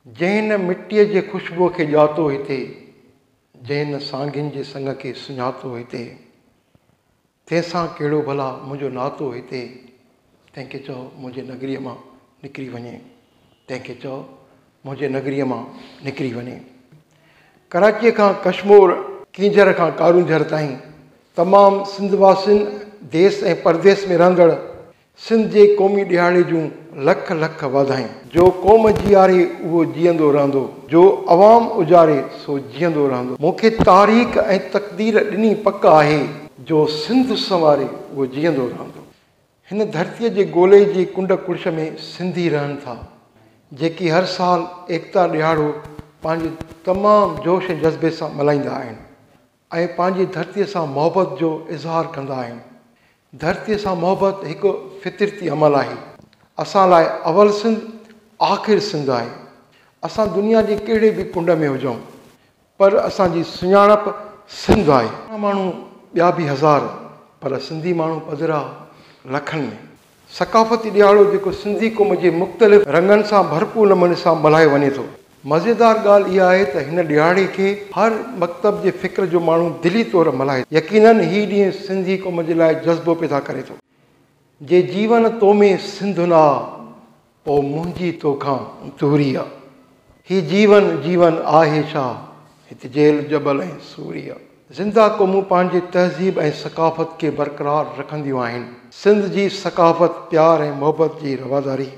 جنهن نه مٽيء جي خوشبوء کي ڄاتو هتي، جنهن نه سانگين جي سڱ کي سڃاتو هتي، تنهن سان ڪهڙو ڀلا منهنجو ناتو هتي، تنهن کي چئو منهنجي نگريء مان نڪري وڃي، تنهن کي چئو منهنجي نگريء مان نڪري وڃي. ڪراچيء کان ڪشمور، ڪينجهر کان ڪارونجهر تائين تمام سنڌ واسين، ديس ۽ پرديس ۾ رهندڙ سنڌ جي قومي ڏهاڙي جون لک لک واڌايون. جو قوم جيئاري اهو جيئندو رهندو، جو عوام اجاري سو جيئندو رهندو. مون کي تاريخ ۽ تقدير ڏني پڪ آهي، جو سنڌ سنواري اهو جيئندو رهندو. هن ڌرتيء جي گولي جي ڪنڊ ڪڙڇ ۾ سنڌي رهن ٿا، جيڪي هر سال ايڪتا ڏهاڙو پنهنجي تمام جوش ۽ جذبي سان ملهائيندا آهن ۽ پنهنجي ڌرتيء سان محبت جو اظهار ڪندا آهن. ڌرتيء سان محبت هڪ فطرتي عمل آهي. اسان لاء اول سنڌ، آخر سنڌ آهي. اسان دنيا جي ڪهڙي به ڪنڊ ۾ هجون، پر اسان جي سڃاڻپ سنڌ آهي. ماڻهو ٻيا به هزار، پر سنڌي ماڻهو پڌرا لکن ۾. ثقافتي ڏهاڙو جيڪو سنڌي قوم جي مختلف رنگن سان ڀرپور نموني سان ملهايو وڃي ٿو. مزيدار ڳالهه اها آهي ته هن ڏهاڙي کي هر مڪتب جي فڪر جو ماڻهو دلي طور ملهائي ٿو. يقينن هي ڏينهن سنڌي قوم جي لاء جذبو پيدا ڪري ٿو. جي جيون تو ۾ سنڌ نه آ، پوء منهنجي توکان دوري آ. هي جيون جيون آهي ڇا، هت جيل جبل ۽ سوري آ. زنده قومون پنهنجي تهذيب ۽ ثقافت کي برقرار رکنديون آهن. سنڌ جي ثقافت پيار ۽ محبت جي رواداري،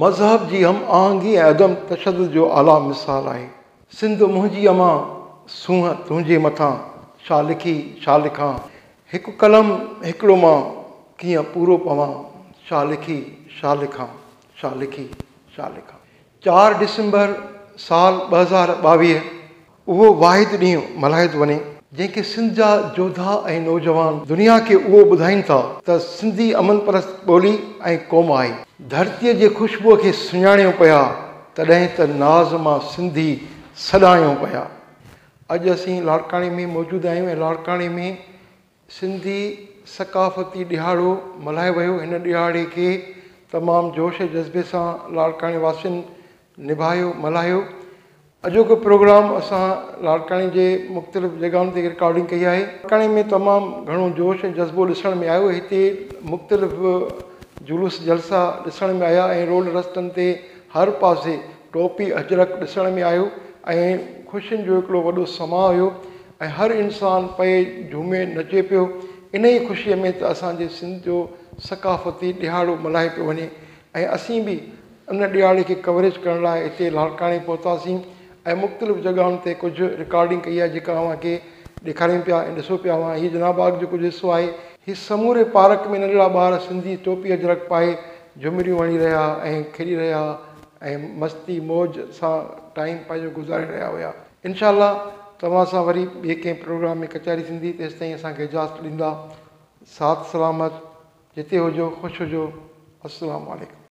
مذهب جي هم آهنگي ۽ عدم تشدد جو اعليٰ مثال آهي. سنڌ منهنجي امان، سونهن تنهنجي مٿان، ڇا لکي ڇا لکان، هڪ قلم هڪڙو مان، ڪيئن پورو پوان، ڇا لکي ڇا لکان، ڇا لکي ڇا لکان. چار ڊسمبر سال 2022 اهو واحد ڏينهن ملهايو ٿو وڃي، جنهن کي سنڌ جا جوڌا ۽ نوجوان دنيا کي اهو ٻڌائين ٿا ته سنڌي امن پرست ٻولي ۽ قوم آهي. ڌرتيء جي خوشبوء کي سڃاڻيون پيا، تڏهن ته ناز مان سنڌي سڏايون پيا. اڄ اسين لاڙڪاڻي ۾ موجود آهيون ۽ لاڙڪاڻي ۾ سنڌي ثقافتي ڏهاڙو ملهايو ويو. هن ڏهاڙي کي تمام جوش ۽ جذبي سان لاڙڪاڻي واسين نڀايو، ملهايو. اڄوڪو پروگرام اسان لاڙڪاڻي جي مختلف جڳهن تي رڪارڊنگ ڪئي آهي. لاڙڪاڻي ۾ تمام گهڻو جوش ۽ جذبو ڏسڻ ۾ آيو. هتي مختلف جلوس جلسا ڏسڻ ۾ آيا ۽ روڊ رستن تي هر پاسي ٽوپي اجرڪ ڏسڻ ۾ آيو ۽ خوشين جو هڪڙو وڏو سماء هيو ۽ هر انسان پئي جهومي نچي پيو انهيء خوشيء ۾ ته اسان جي سنڌ جو ثقافتي ڏهاڙو ملهايو پيو وڃي ۽ اسين به ان ڏهاڙي کي ڪوريج ڪرڻ لاء هتي لاڙڪاڻي پهتاسين ۽ مختلف جڳهن تي ڪجهه رڪارڊنگ ڪئي آهي جيڪا اوهان کي ڏيکاريون پيا ۽ ڏسو پيا اوهان هي جناح باغ جو ڪجهه حصو آهي. هي سموري پارڪ ۾ ننڍڙا ٻار سنڌي ٽوپي اجرڪ پائي جهمريون هڻي رهيا ۽ کيڏي رهيا ۽ مستي موج سان ٽائيم پنهنجو گذاري رهيا هيا. انشاء الله توهان سان وري ٻئي ڪنهن پروگرام ۾ ڪچهري ٿيندي تيستائين اسان کي اجازت ڏيندا. ساٿ سلامت جتي هجو خوش هجو. السلام عليڪم.